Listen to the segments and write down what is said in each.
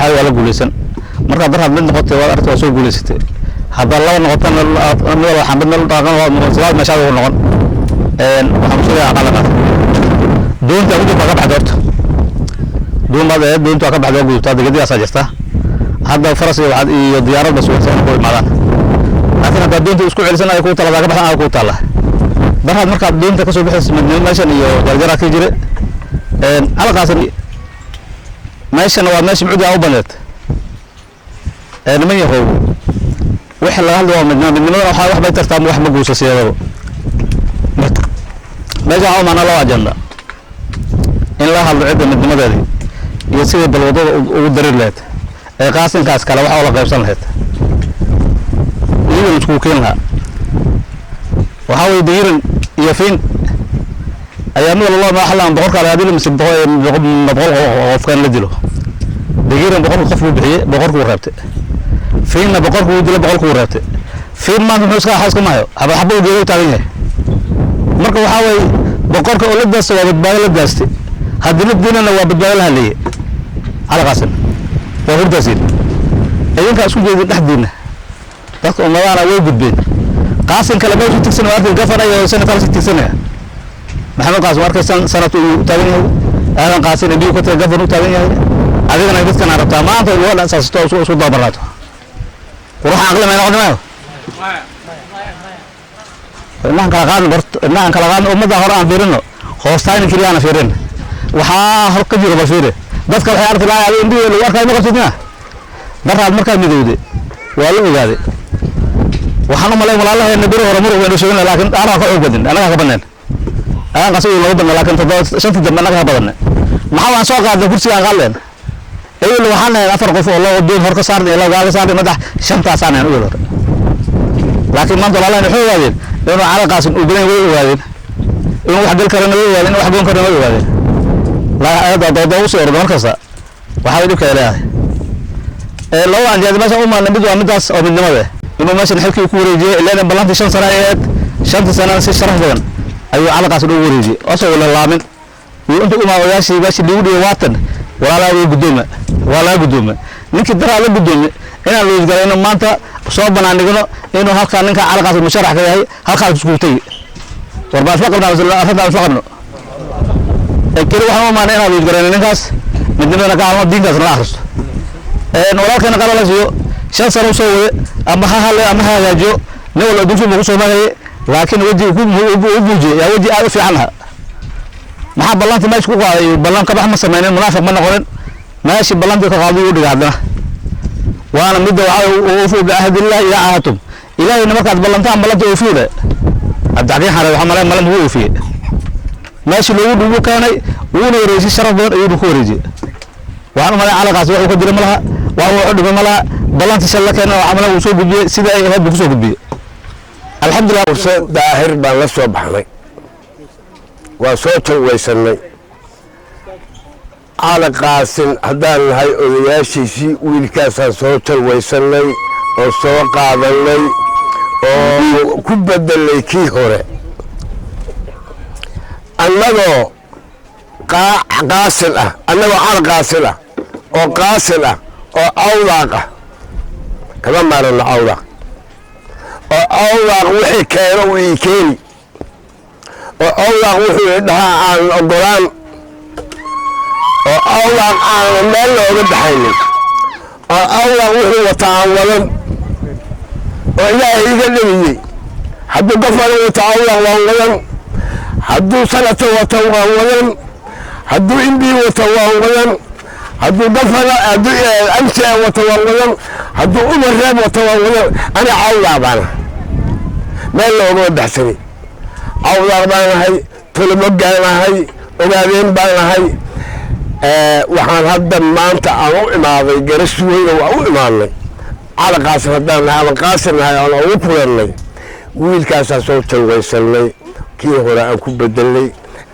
Waxaa waa la guuleysan. Markaad daraad mid noqotay, waad aragtay, waa soo guuleysatay. Haddaad laba noqotana, mid walba xambad meel u dhaqan, waad noqon sagaal meeshaad ugu noqon. Waxaan ku sheegayaa qalaqaas doonta ugu jirta ka baxda. Horta doon baad ahayd, doonta waa ka baxda, waa gudubtaa, degedidaasaa jirta. Hadda faras iyo waxaad iyo diyaarad ba sugaysa inay ku imaadaan, laakiin haddaad doonta isku celisan ay kuu taala, ka baxdan ay kuu taala. Daraad markaad doonta kasoo baxaysa, midnimo meeshan iyo jarjaraa ka jire. Calaqaasan meeshana waa meesha mucudi aa u baneed. Niman yahow, wixii laga hadla waa midnimo. Midnimadana waxaa wax bay tartaa, wax ma guusa sideedaba. Meesha waxaa u maanaa laba ajenda: in la hadlo cidda midnimadeedii iyo sidii bal waddada ugu darir lahayd ee qaasinkaas kale waxa la qaybsan lahayd, iyadan iskugu keeni lahaa. Waxaa weye dayiran iyo fiin ayaa mid walba ma xallaan boqorka laga dilo mise 100 qofkan la dilo. Dayiran 100 qof buu bixiyey, boqorkuu reebtay. Fiinna boqorku wuu dilo, boqorkuu reebtay. Fiin maanta muxuu iska xaas kuma hayo, xaba xaba uu geedo u taagan yahay. Marka waxaa weeye boqorka oo la daasta waa badbaado la daastay, haddii la diinana waa badbaado la hadleeyey. Calaqaasin waa hurdaasiin, idinkaa isku jeedin dhexdiinna. Dadka ummadahana way gudbeen. Qaasin kale meeshu tigsan waa arkay, gafana iyo senator si tigsanaya. Maxamed Qaasim arkaysaan, sanadku uu taagan yahay. Aadan Qaasin biyu ka tagay, gafan u taagan yahay. Adigana dadkan aad rabtaa maanta uga dhansaasito, isku dabaraato. Quruxa aqli may noqon maayo. Indhahan kala qaadno horta, indhahan kala qaadno. Ummadda hore aan fiirino, hoostayna keliya aan fiirin, waxaa hor ka jiro bal fiiri. Dadka waxay arki lahaa adiga indhihii lagu arkayo ma qabtid. Miya daraad markaa midowde waa la ogaaday. Waxaan u malayn walaalaheena beri hore muruq baynu sheegana, laakiin anaa ka xoog badin, annagaa ka badneen. Aan qasay lagu badna, laakiin toddoba shantii dambe annaga ka badanne. Maxaa waan soo qaadnay kursiga aan qaadleen ewel? Waxaan nahay afar qof oo loo doon hor ka saarnay, loo gaal ka saarnay, madax shantaasaan nahay ewel hore. Laakiin maanta walaalaheen waxay ogaadeen inuu Cali Qaasim uu badan, way ogaadeen inuu wax gal karana, way ogaadeen inuu wax goon karana, way ogaadeen. Laakiin dooda usii ordo markasta waxaa dhibka ay leedahay. Laba anjeed meesha u maarnay, mid waa midaas oo midnimada inuu meeshan xilkii ku wareejiyey, ilaan ballantii 5 sano ay ahayd. Shantii sanana si sharaf badan ayuu Cali Qaasim ugu wareejiyey, asagoo la laamin iyo inta umaa odayaashii meeshii liigu dhigay. Waatan walaalaha way guddooma, waa laga guddooma. Ninkii daraa la guddoomay inaan loosgalayno, maanta soo banaanigno inuu halkaa ninka Cali Qaasim musharax ka yahay, halkaas iskugu tegi. War baan isla qabnaa, arrintaan isla qabno keli. Waxaan u maanay inaan loosgalayno ninkaas, midnimadana ka hadlo, diintaasna la akhristo. Walaalkeena qala la siiyo, 5 sano usoo wade, ama ha hadle ama ha hagaajiyo. Nin walba adduunka buu kusoo marayay, laakiin weji u muujiyey yaa weji aad u fiican lahaa. Maxaa ballantii meesha ku qaaday? Ballan kabax ma sameynin, munaafiq ma noqonin. Meeshii ballantii ka qaaday u dhigay haddana, waana midda waxaa uufuu bicahdillah idaa caahadtum. Ilaahayna markaad ballantaan ballanta oofiyu dhe. Cabdixakiin Xare waxaa malay malan wuu oofiyey. Meeshii loogu dhugu keenay wuuna wareejiyey, sharaf badan ayuuna ku wareejiyey. Waxaan u malay Calaqaas wax uu ka dila ma laha, wax uu dhimay ma laha. Ballantii shal la keenay waxaa malay wuu soo gudbiyey, sidii ay ahayd buu kusoo gudbiyey, alxamdulillah. Muse Daahir baan la soo baxnay, waa soo jawaysanay. Cali Qaasin haddaan nahay odayaashiisii, wiilkaasaan soo jalwaysanay oo soo qaadanay oo ku bedelay kii hore. Annagoo Qaasin ah, annagoo Cali Qaasin ah oo Qaasin ah oo Cawdaaq ah, kama maarano Cawdaaq oo Cawdaaq wixii keeno uu ii keeni oo Cawdaaq wuxuu idhahaa aan ogolaan oo Cawdaaq aan meel looga baxaynin oo Cawdaaq wuxuu wataa aan wadan oo Ilaahay iga dhaliyey. Hadduu gafana wato Cawdaaq waan wadan, hadduu sanata wato waan wadan, hadduu imbi wato waan wadan, hadduu gafana, hadduu amsi wato waan wadan, hadduu Umar Reeb wato waan wadan. Ani Cawdaaq baana meel loogama baxsani. Cawdaaq baan ahay, Tolomogaan ahay, Ogaadeen baan ahay. Waxaan hadda maanta aan u imaaday garas weyna, waa u imaadnay Cali Qaasin haddaan nahay ama Qaasin nahay aan ugu kulannay. Wiilkaasaan soo jalwaysanay, kii hore aan ku bedelnay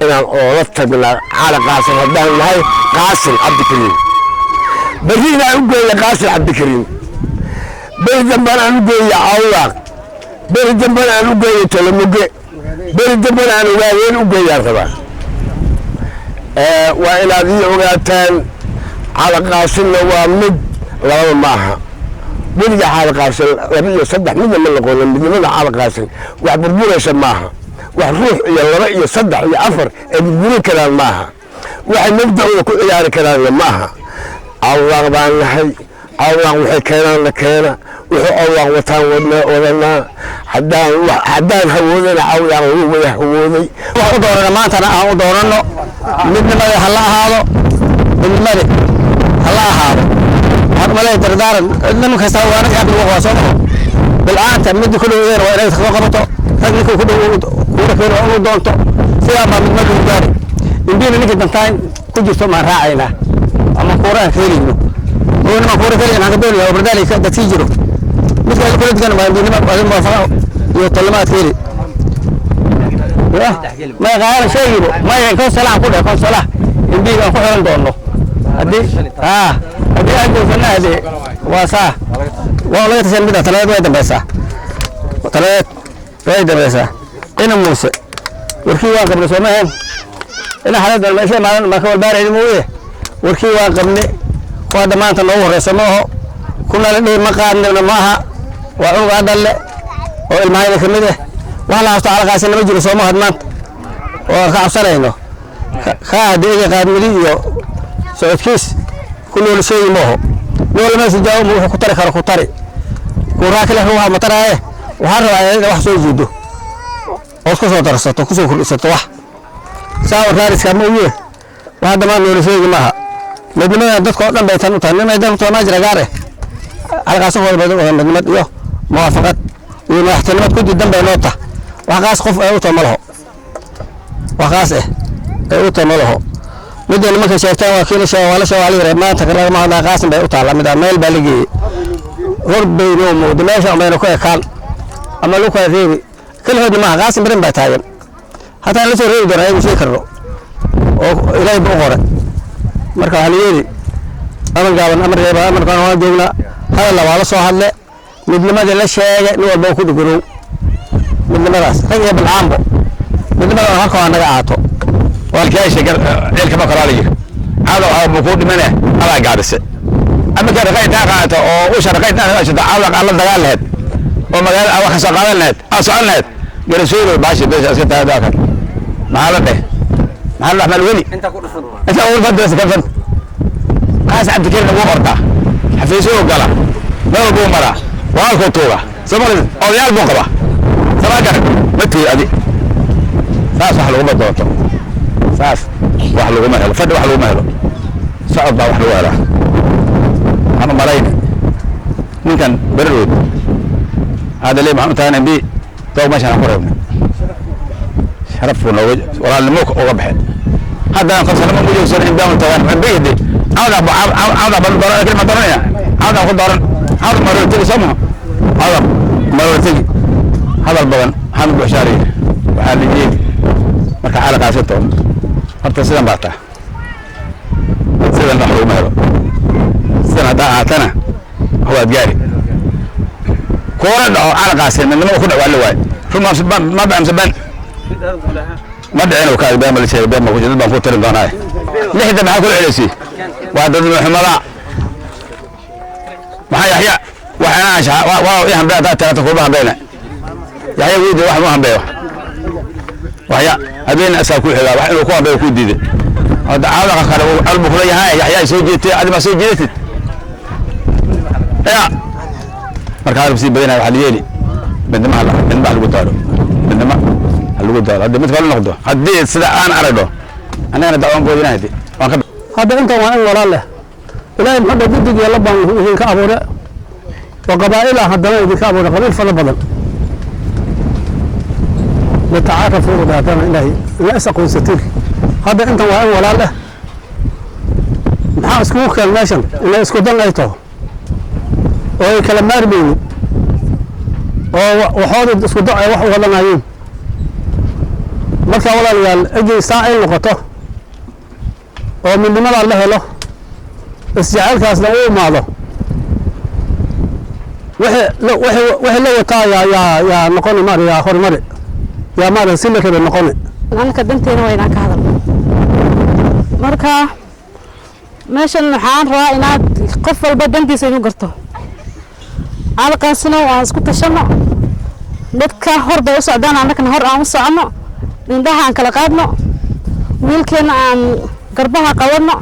inaan oola tagnaa. Cali Qaasin haddaan nahay, Qaasin Cabdikariim berri inaan u geeya, Qaasin Cabdikariim beri dambana aan u geeya Cawdaaq, beri dambana aan u geeya Tolomuge, beri dambana aan Ogaadeen u geeyaan rabaa. Waa inaad ii ogaataan. Calaqaasinna waa mid, lababa ma aha. Weliga Caalaqaasin laba iyo saddex midna ma noqonin. Midnimada Caalaqaasin wax burburaysa maaha, wax ruux iyo laba iyo saddex iyo afar ay burburin karaan maaha, waxay mabdacooda ku ciyaari karaanna maaha. Cawlaaq baan nahay. Cawlaaq waxay keenaanna keena, wuxuu cawlaaq wataan wadanaa. Haddaan hawoodana cawlaaq wuu wada hawooday. Wax u doorana maantana aan u dooranno midnimada ha la ahaado, midnimada ha la ahaado. Waxaan umaleeya dardaaran nin kasta waa anaga aad ugu soo maho bilcaanta midda ku dhoweeyana waa inay soo qabato, rag ninka ku dhow kuura keeno waa inuu doonto. Sidaa baa midnimada lagu gaari. Imbiina ninka dantaan ku jirto maan raacaynaa ama kuura aan ka helayno oo nimaan kuura ka helayna aan ka doonaya oo bardaali dad sii jiro midka kula degan waa imbiinima muwaafaqa iyo tollimaad ka heli. May qaadana sheegibo may konsolaan ku dheh, konsolah imbiga aan ku xiran doono haddii aan joogsanna hadee waa saa waa laga tashan mida taladeed way dambaysaa, taladeed way dambaysaa. Ina Muuse warkii waan qabnay, soo ma ahayn ina xalad meesha maalin marka walbaarayni mooye. Warkii waan qabnay, kuwa hadda maanta noogu horeysa ma aho, kuna la dhihi ma qaadnina ma aha. Waa cunug adhalle oo ilmahayna ka mid ah. Wax la hasto Calaqaasina ma jiro, sooma had maanta oo aan ka cabsanayno kaa haddii iga qaadmidi iyo socodkiis ku nool sheegi ma aho. Nool meesha jaawo wuxuu ku tari karo ku tari kuuraa kale ruuxa ma taraaye. Waxaan rabaa inaad wax soo jiido ood ku soo darsato, ku soo kordhisato wax saa raariska ma uye. Wax hadda maan nool sheegi maaha. Midnimada dadka oo dhan bay tan u tahay. Nimay dan u tahay maa jira gaar eh. Calaqaasin bay u midnimad iyo muwaafaqad iyo madaxtinimad ku diidan bay noo tah. Wax qaas qof ay u tahay ma laho, wax qaas eh ay u tahay ma laho. Midda nimanka sheegtaan waa kiina sheega waa la sheega waa la yidhaha maanta lagama hadlaa. Qaasin bay u taalla mida meel baa la geeyey hor baynoo muuqda meesha bayna ku ekaan ama lagu kala reebi keligoodna maaha. Qaasin barin baa taagan hataa la soo reebi doona ayagu sheegi karno oo Ilaahay ba u qoray. Marka waxaa la yeeli amar gaaban amar reeba amarkaan waan joognaa. Hadalla waa la soo hadle, midnimadii la sheegay, nin walba ku dhuganow midnimadaas, rag iyo bilcaanbo midnimada halka waa naga aato. Walkaasha ceelka ma kalaa yiri cadow ah buu ku dhimane adaa gaabise ama ka raqay intaa qaadato oo usha raqay intaa qaadato cadow aan la dagaal lahayd oo magaalada wax ka soo qaadan lahayd aa socon lahayd garasuulo baashi beesha iska tahay daa kan maxaa la dheh maxaa la dheh weli inta ku dhufan inta ugu fadhiisa ka fan qaas Cabdikariin wuu ordaa, xafiisyuu gala, meel buu maraa, walaalkuu tuuga Soomaali odayaal buu qabaa sabaa garan ma tihi adi. Saas wax laguma doonto, saas wax laguma helo, fadhi wax laguma helo, socod baa wax lagu helaa. Waxaan u malayni ninkan berirood hadda le maxaan u tahay mb doog meeshaan aan ku reebnay sharaf buu nooga walaalnimo uga baxeen. Haddaan qabsanimo ma joogsan inbaan u tagaan mb hade cawda cawda baan dooran kelima dooranaya cawda ku dooran cawda maroor tegi soo maha cawda maroor tegi hadal badan waxaan u buxshaaraya waxaa la yeeli marka xaalaqaasito horta sidan baa taa sidan wax laguma helo. Sidan haddaa ahaatana waad gaari kuuna dhaco calaqaasi midnimo ku dhaco waa la waayo. Run ma ba amse ban ma dhicin oo kaadi been ma la sheegay, been ma ku dad baan ku tirin doonaa. Lixda maxaa kula celisay? Waa dadnimo xumada. Maxaa Yaxya waxaana anshaxa waa i hambee haddaad tirato kuma hambeyna. Yaxya wuu diiday wax ma hambeeyo waxya habeen asaa ku xigaa wax inuu ku hambeeyo ku diiday. Hadda caadaqa kale uu calbu kula yahay Yaxya soo jeetay adi ma soo jeetid ya. Marka hadal sii badanaya waxaa la yeeli midnimo midnimo ha lagu daalo, midnimo ha lagu daalo. Haddii mid kale noqdo haddii sida aan aragno annagana dacwaan boodina hadi waan ka hadda intan waa in walaal leh. Ilaahay muxuu dhahay? Guddig iyo labaan idinka abuure oo qabaa'ila haddana idinka abuure qabiil fara badan litacaarafuu haddana Ilaahay ila is aqoonsatiin. Hadda intan waa in walaal leh. Maxaa iskugu keen meeshan? Inay isku dan ay taho oo ay kala maarmaynin oo waxooda isku dac ay wax u wadanayeen. Marka walaalayaal ciddii saa ay noqoto oo midnimadaa la helo, isjacaylkaasna u imaado, wixii la wataa yaa noqoni maara yaa horumari yaa maara si la rabe noqoni. Anaka danteena waa inaan ka hadalno. Marka Meeshan waxaan rabaa inaad qof walba dantiisa inuu garto. Cali Qaasinow, aan isku tashano. Dadka hor bay u socdaan, annagana hor aan u soconno. Indhaha aan kala qaadno, wiilkeena aan garbaha qabanno.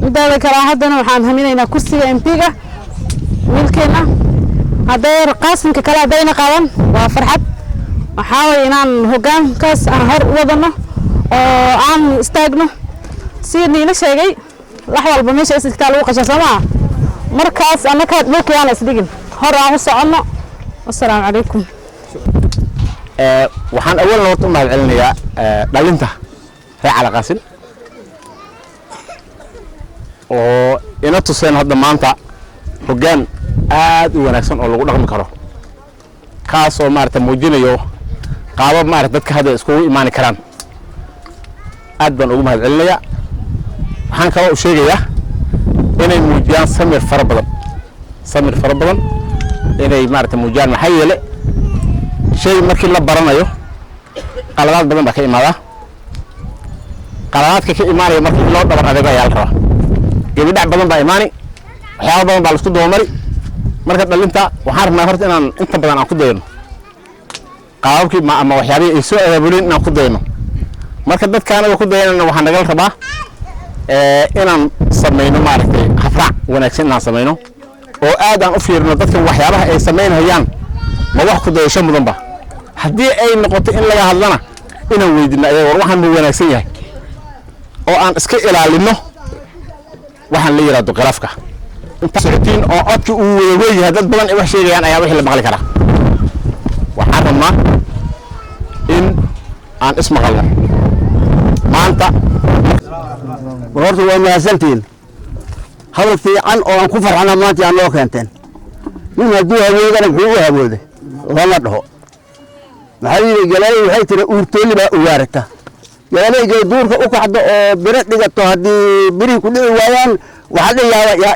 Mideeda kale, haddana waxaan haminaynaa kursiga MP-ga wiilkeena. Hadday Qaasimka kale haddayna qaadan, waa farxad. Waxaa waye inaan hoggaankaas aan hor u wadano oo aan istaagno. Sida niila sheegay, wax walba meesha is dhigtaa lagu qashaa, soo maa? Markaas annaka dhulka yaana isdhigin, hor aan u soconno. Wasalaamu calaykum. Waxaan awalan horta u mahad celinayaa dhalinta reer Calaqaasin oo ina tuseen hadda maanta hoggaan aad u wanaagsan oo lagu dhaqmi karo, kaasoo maarata muujinayo qaabab maarata dadka hadda iskugu imaani karaan. Aad baan ugu mahad celinayaa. Waxaan kaloo u sheegayaa inay muujiyaan samir fara badan, samir fara badan inay maarata muujiyaan. Maxaa yeele, shay markii la baranayo qaladaad badan baa ka imaadaa. Qaladaadka ka imaanaya markii loo dhabar adeego ayaa la rabaa. Gebidhac badan baa imaani, waxyaaba badan baa laisku dabamari. Marka dhalinta waxaan rabnaa horta inaan inta badan aan ku dayno qaababkii ama waxyaabihii ay soo abaabuleen inaan ku dayno. Marka dadka anaga ku dayanana, waxaa nagala rabaa inaan samayno maaragtay hafraac wanaagsan, inaan samayno oo aad aan u fiirino dadkan waxyaabaha ay samaynayaan ma wax ku dayasho mudan ba. Haddii ay noqoto in laga hadlana, inaan weydino ayaga, war waxaan ma wanaagsan yahay, oo aan iska ilaalino waxaan la yidhahdo khilaafka. Inta socotiin oo codki uu wada weeyahay, dad badan ay wax sheegayaan ayaa wixii la maqli karaa. Waxaan rabnaa in aan ismaqalno maanta. War horta waa mahadsantihiin. Hadal fiican oo aan ku farxana maanta yaa noo keenteen. Nin hadduu hawoodana, muxuu u hawooday lama dhaho. Maxaa yidhi Galaaley? Waxay tiri, uurtooli baa ugaarata. Galaaleyga duurka u kacdo oo biro dhigato, haddii birihii ku dhici waayaan, waxaa dhihi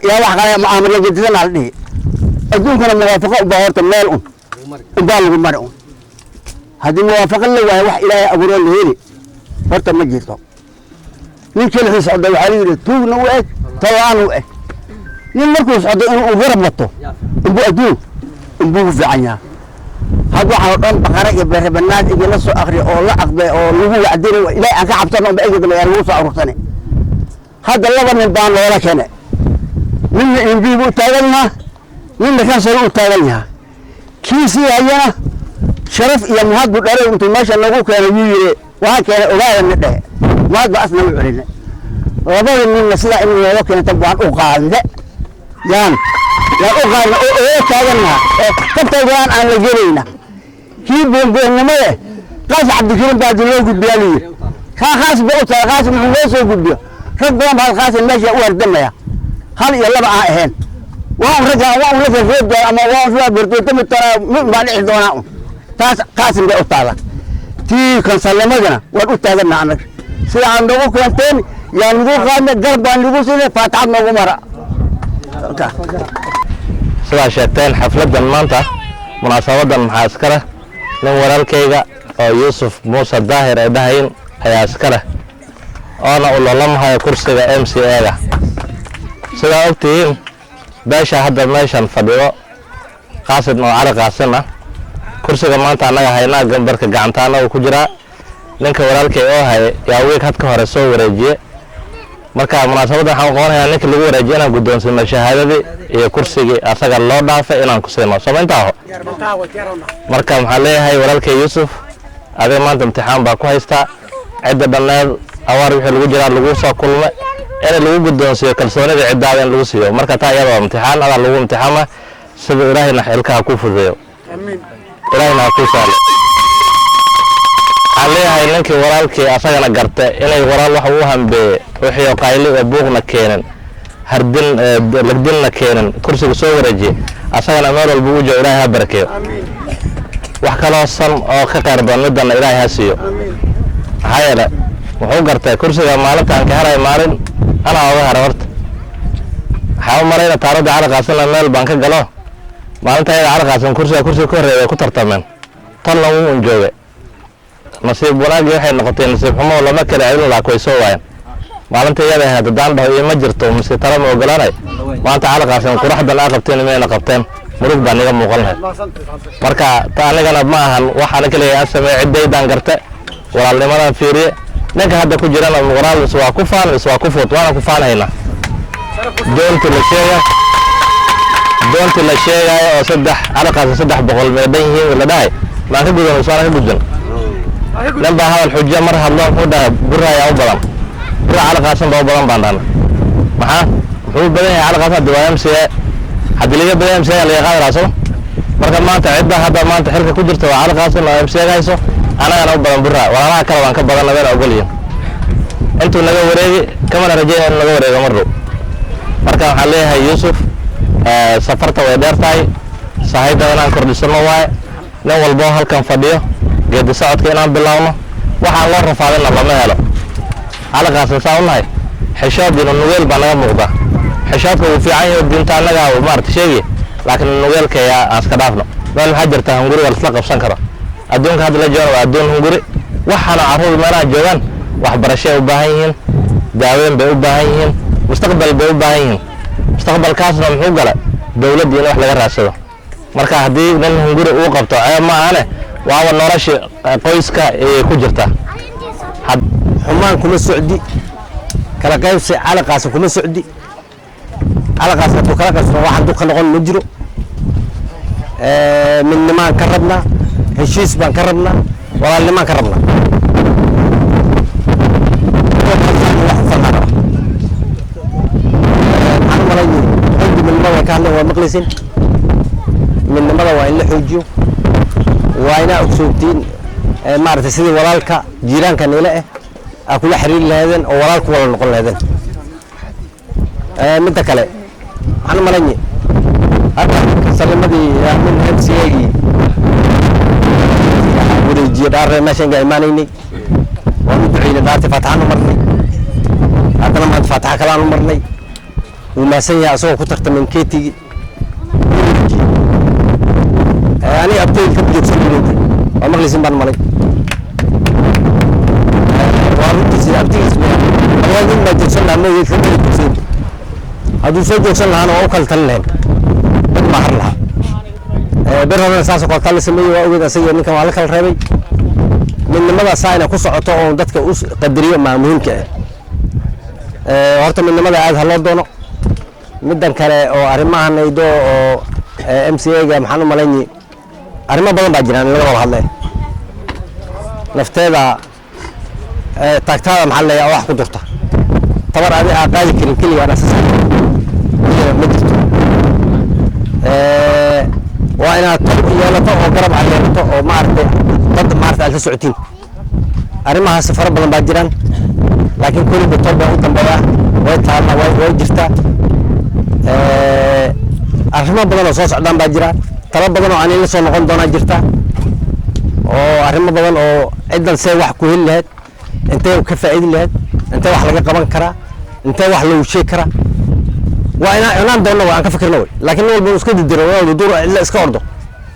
yaa wax kale mucaamalo gedisan la dhihi. Adduunkana muwaafaqo ubaa horta meel un unbaa lagu mari un. Haddii muwaafaqo la waayo, wax Ilaahay abuuroo la heli horta ma jirto. Nin kelixii socda, waxaa la yidhi, tuugna u eg, talaan u eg. Nin markuu socdo inuu garab wato unbuu adduun unbuu ku fiican yaha. Had waxaan oo dhan baqara iyo berebanaad igala soo akriya oo la aqbay oo lagu wacdinay, Ilaahay aan ka cabsano unba egi dambe lagu soo aruursane. Hadda laba nin baa noola kene. Ninna MP buu u taagan yahaa, ninna kansar u taagan yahaa. Kii sii hayana sharaf iyo mahad buu dhalay. Intuu meesha nagu keenay yuu yidhi, waxaan keenay ogaada ni dhehe. Mahad baa asna u celinay. Labada ninna sidaa in nooga keenta baan u qaadne, yaan u qaadna oo oga taagannaha oo kabtaygaan aan la gelayna. Kii boonboonnimada Qaas Cabdikariim baa hadii loo gudbiyaa layidhi, kaa khaas ba u tahay. Qaas muxuu noo soo gudbiyo? Rag badan baa Qaasin meesha u hardamaya, hal iyo laba aan ahayn. Waa un ragga waa un la reeb doona ama waa un sidaa gordootami doonaa, mid baa dhici doonaa un. Taas Qaasim bay u taala. Tii kansalnimadana waan u taagannaha annaga. Sida aan noogu keenteen yaan nagu qaadnay, garab baan nagu siinay, faataxad noogu mara. Sidaa sheegteen, xafladdan maanta, munaasabadan maxaa iska leh? Nin walaalkayga oo Yuusuf Muuse Daahir ay dhahayn ayaa iska leh, oona u lolamahayo kursiga MCA-ga. Sidaa ogtihiin, beesha hadda meeshan fadhido, Qaasin oo Cali Qaasin ah, kursiga maanta annaga haynaa, gambarka gacantaana uu ku jiraa. Ninka walaalkay oo haye yaa wiig had ka hore soo wareejiye. Marka munaasabadda waxaan u qabanayaa ninka lagu wareejiye inaan guddoonsino shahaadadii iyo kursigii asaga loo dhaafay inaan ku siino. Sooma intaa ho? Marka maxaa leeyahay walaalkay Yuusuf, adiga maanta imtixaan baa ku haystaa. Cidda dhanneed awaar wixii lagu jiraa lagu soo kulmay in lagu guddoonsiiyo kalsoonida ciddaada in lagu siiyo. Marka taa iyada waa imtixaan, adaa lagu imtixaama. Sida Ilaahayna xilka ha kuu fududeeyo, Ilaahayna ha kuu sahlo. Waxaan leeyahay ninkii walaalkii asagana garta inay walaal wax uu hambeeye, wixii oo qayli oo buuqna keenin, hardin lagdinna keenin, kursiga soo wareejiye, asagana meel walba uu joogo Ilaahay ha barakeeyo. Wax kaloo san oo ka khayr badan midana Ilaahay ha siiyo. Maxaa yeele, wuxuu gartay kursiga maalinta aan ka helay, maalin anaa oga haray. Horta waxaa u marayna taaradda Cali Qaasinna meel baan ka galo. Maalinta ayada Cali Qaasin kursiga ka horreeya way ku tartameen, tolna wuu un joogay. Nasiib wanaagii waxay noqotay nasiib xumo, lama kala celin lahaa, way soo waayeen. Maalinta iyada ahayd haddaan dhaho ima jirto mise tala ma ogolanay, maanta Calaqaasin quraxdan aa qabteen mayna qabteen, murug baa niga muuqan lahayd. Marka ta anigana ma ahan wax ana kaliya aan sameeye, ciddaydaan garte, walaalnimadaan fiiriye. Ninka hadda ku jirana muqraal mise waa ku faan mise waa ku fuut, waana ku faanhaynaa. Doonti la sheegaayo oo saddex Calaqaasi 300 meedhan yihiin la dhahay, maan ka gudan mise waana ka gudban? Nin baa hadal xujiya mar hadlo, muxuu dhahay? Bura ayaa u badan, bura Calaqaasin baa u badan baan dhahna. Maxaa muxuu u badan yahay Calaqaasin? Haddi waa MCA, haddii laga badan MCA laga qaadi lahaa soo. Marka maanta cidda hadda maanta xilka ku jirta waa Calaqaasin oo MCA hayso, anagana u badan bura. Walaalaha kale waan ka badan, wayna ogolyihin intuu naga wareegi, kamana rajeynaya inuu naga wareego mar dhow. Marka waxaan leeyahay Yuusuf, safarta way dheer tahay, sahayda inaan kordhisano waaye. Nin walbo halkan fadhiyo, geedi socodka inaan bilaawno, waxaan loo rafaadina lama helo. Calaqaasin saa u nahay, xishood iyo nugeel baa naga muuqda. Xishoodka wuu fiican yahay, diinta annaga maarata sheegi, laakiin nugeelka yaa aan iska dhaafno. Meel maxaa jirta hunguriga laisla qabsan karo? Adduunka hadda la joogan waa adduun hunguri. Waxaana carruur meelaha joogaan waxbarashay u baahan yihiin, daaweyn bay u baahan yihiin, mustaqbal bay u baahan yihiin. Mustaqbalkaasna muxuu gala? Dowladda in wax laga raadsado. Marka haddii nin hunguri uu qabto, ceeb ma ahane, waaba nolosha qoyska ayay ku jirtaa. Xumaan kuma socdi, kala qaybsi Calaqaasi kuma socdi. Calaqaas hadduu kala qaybsano, waxaan dul ka noqon ma jiro. Midnimaan ka rabnaa, heshiis baan ka rabnaa, walaalnimaan ka rabnaa. Wax u falnaa raba. Maxaan u malaynay xoogi midnimada way ka hadleen, waa maqlaysin. Midnimada waa in la xoojiyo, waa inaa ogsoogtiin maaragtay sidii walaalka jiiraanka niile ah aa kula xiriiri lahaydeen oo walaalku wala noqon lahaydeen. Midda kale, maxaan u malaynay hadda salimadii min MCA-gii wareejiye dhaarre meeshan ga imaanaynay, waan u duceynay, dhaartii faataxaan u marnay, haddana maanta faataxa kalaan u marnay. Wuu mahadsan yahay, asagoo ku tartamay ketigii aniga abteyl ka joogsan. Waa maqlaysin baan malay, waa runtiisa abtigiis. Labada nin baa joogsan lahaa, ma kama joogsan. Hadduu soo joogsan lahaana waa u kala talin lahayn, dad baa har lahaa. Ber horena saasoo kale tal la sameeyey, waa ogeed, asaga ninkan waa la kala reebay. Midnimada saa inay ku socoto oo dadka u qadariyo maa muhiimka ah. Horta midnimada aad ha loo doono. Middan kale oo arrimahan aydo oo MCA-ga, maxaan u malaynay arrimo badan baa jiraan in laga wada hadlay. Nafteeda taagtaada maxaa leeyahay, wax ku durta tabar adi aa qaadi karin keligaa asas ma jirto. Waa inaad tol yeelato oo garab aad yeelato oo maaragtay dad maaragtay aad la socotiin. Arrimahaas fara badan baa jiraan, laakiin keliba tol baa u dambeeya, way taalla, way jirtaa. Arrimo badan oo soo socdaan baa jira, talo badan oo aan la soo noqon doonaa jirta, oo arrimo badan oo ciddan see wax ku heli lahayd, intee ka faa'iidi lahayd, intee wax laga qaban karaa, intee wax loogu sheegi karaa, waa inaan inaan doonno, waa aan ka fikirno wey. Laakiin nin walba uu iska didiro, nin walba duur cidla iska ordo,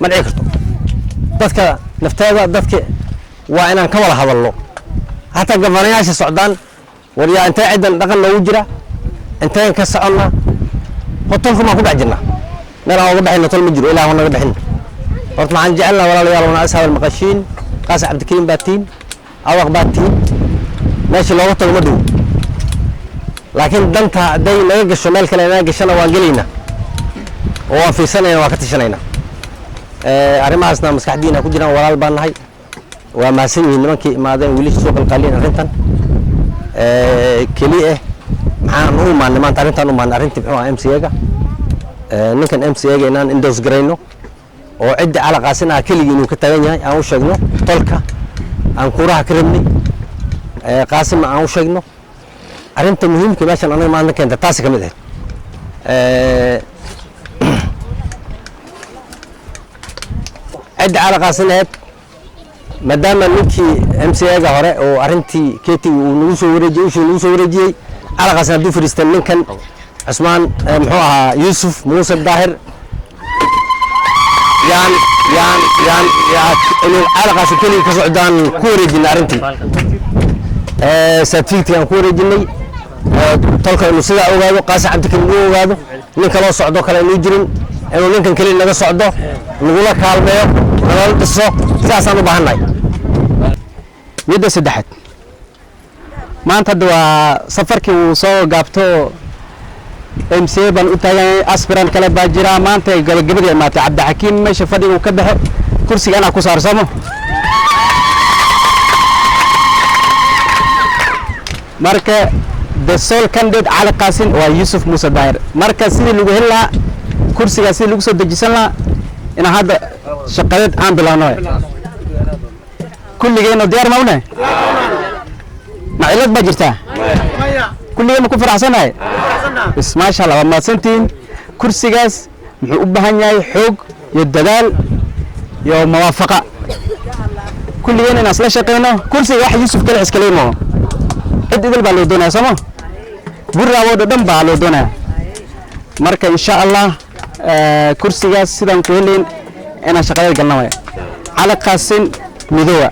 ma dhici karto. Dadka nafteeda dadka waa inaan ka wada hadalno, hataa gabanayaasha socdaan. War yaa, intee ciddan dhaqan noogu jira? Inteen ka soconnaa? Tolka maan ku dhex jirnaa? Meel aan uga baxayno tol ma jiro, ilaah naga bixin. Horta maxaan jecelnaha, walaalayaal, wana is hadal maqashiin. Qaas Cabdikariim baa tiin, Awaq baa tiin, meesha looga tago ma dhow, laakiin danta hadday naga gasho, meel kale naga gashana, waan gelaynaa oo waan fiirsanayna, waan ka tashanaynaa. Arrimahaasna maskaxdiina ku jiraan. Walaal baan nahay. Waa mahadsan yihiin nimankii imaadeen, wiilasha soo qalqaaliyeen arrintan keli eh. Maxaan u imaanay maanta? Arrintaan u imaanay, arrintii muxuu ahaa MCA-ga, ninkan MCA-ga inaan endorse garayno oo ciddi Calaqaasin ah keligii inuu ka taagan yahay aan u sheegno tolka aan kuuraha ka rabnay, Qaasimna aan u sheegno. Arrinta muhiimka meeshan anaga maanta keenta taasi ka mid ahayd. Cidda Calaqaasin ahayd, maadaama ninkii MCA-ga hore oo arrintii keti uu nagu soo wareejiyey, ushii nagu soo wareejiyey, Calaqaasin hadduu fadhiistay ninkan Cusmaan, muxuu ahaa, Yuusuf Muuse Daahir. Yaan yaan yaan yaa inuu Cali Qaasim keligii ka socdaan ku wareejinay arrintii certificate aan ku wareejinay. Tolka inuu sidaa ogaado, Qaasim Cabdikariim uu ogaado, nin kaloo socdo kale inuu jirin, inuu ninkan keliya naga socdo, nagula kaalmeeyo, nalala dhiso, sidaasaan u baahannahay. Midda saddexaad, maanta hadda waa safarkii uu soo gaabto. MCA baan u taagan, aspirant kale baa jira. Maanta gabagabadii imaatay, Cabdixakiim meesha fadhiga uu ka baxe, kursiga anaa ku saarsamo. Marka the sole candidate Cali Qaasin waa Yuusuf Muuse Daahir. Marka sidii lagu heli lahaa kursigaa, sidii lagu soo dejisan lahaa, inaan hadda shaqadeed aan bilowno. Kulligeenno diyaar ma une? Ma cilad baa jirtaa? Kulligeen ma ku faraxsanahay? Bas, maasha Allah, waad mahadsantihiin. Kursigaas muxuu u baahan yahay xoog iyo dadaal iyo muwaafaqa, kulligeen inaan isla shaqeyno. Kursiga wax Yuusuf kale iskaley maho, cid idil baa loo doonaya, sooma? Burraawooda dhan baa loo doonaya. Marka insha Allah kursigaas sidaan ku helayn inaan shaqadeed galna waay. Cali Qaasin midoowa,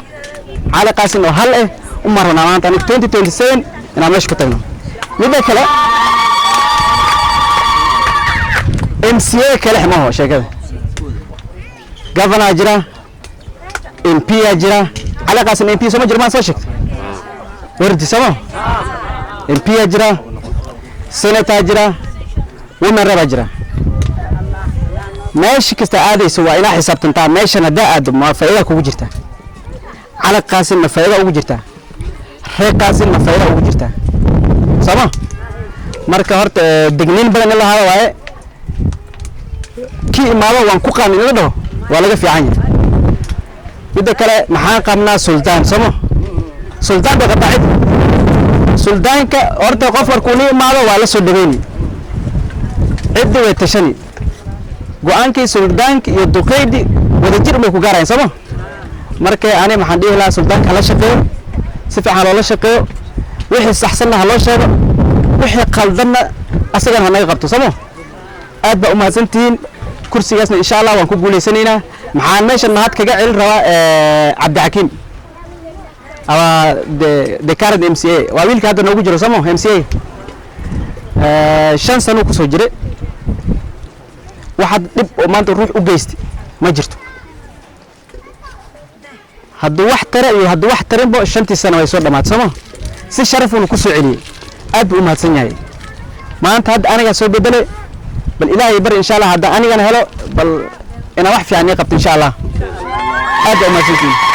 Cali Qaasin oo hal uma rabnaa maanta aniga 2027 inaan meesha ku tagno. Midda kale, MCA kale maho sheekada, governor jira, MP aa jira. Cali Qaasin MP soo ma jiro? Maan soo sheegtay wardi sooma? MP aa jira, senator jira, women rep aa jira. Meesha kasta aadayso waa inaa xisaabtantaa. Meeshan haddaa aado, ma faa'iida kugu jirta? Cali Qaasin ma faa'iida ugu jirtaa? Reer Qaasin ma faa'iida ugu jirtaa? Sooma? Marka horta degniin badan in la hado waaye. Kii imaado waan ku qaanin in la dhaho waa laga fiican yahay. Midda kale, maxaan qabnaa? Suldaan sooma? Suldaan bay qabtaa cid. Suldaanka horta qof markuu la imaado waa la soo dhaweyni, ciddi way tashani, go-aankii suldaanka iyo duqeydi wadajir bay ku gaarayaan, sooma? Marka ani maxaan dhihi lahaa, suldaanka hala shaqeeyo, si fiican loola shaqeeyo, wixii saxsanna ha loo sheego, wixii qaldanna asagana ha naga qabto, sooma? Aad baa umahadsantihiin. Kursigaasna insha Allah waan ku guulaysanaynaa. Maxaan meeshan mahad kaga celin rabaa Cabdixakiim ama the current MCA, waa wiilka hadda noogu jiro, somo? MCA 5 sano kusoo jiray, waxaad dhib oo maanta ruux u geystay ma jirto. Hadduu wax tara iyo hadduu wax tarinbo, 5tii sano way soo dhammaatay, sooma? Si sharafuuna ku soo celiyey, aad buu u mahadsan yahay. Maanta hadda anigaa soo bedelay. Bal Ilaahay bari, insha Allah hadda anigana helo, bal inaan wax fiican ii qabto insha Allah. Aad baa u mahadsantihiin.